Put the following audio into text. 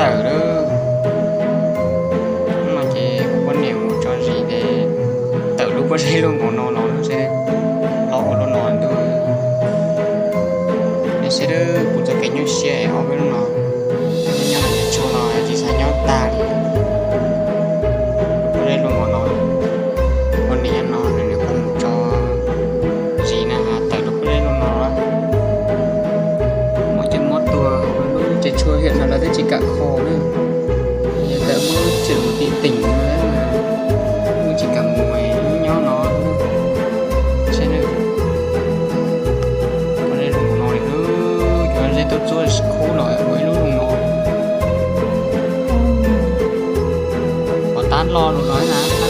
Tawm lawm. Hnub no ces kuv poj niam mus tso zis ces tawm lub pob zeb luaj nkaus no los lub tsev hlob ua luaj no ntuj. Nej saib, kuv txoj kev nyuaj siab es ob peb lub no nyob no ces tshuaj no tsis xav nyob tag li. Pob zeb luaj nkaus no, poj niam no nws ho mus tso zis na has tawm lub pob zeb luaj no. Muab coj muab tuag, lub tsev tshuaj hiam no lawv twb tsis kam kho na. Yog tawm muab tseem mus tim teem no, muab tsis kam mus nyob no. Saib, pob zeb luaj nkaus no li, cov zeb tub txuab khub los ua ib lub luaj no. Pov tab lo lus no na.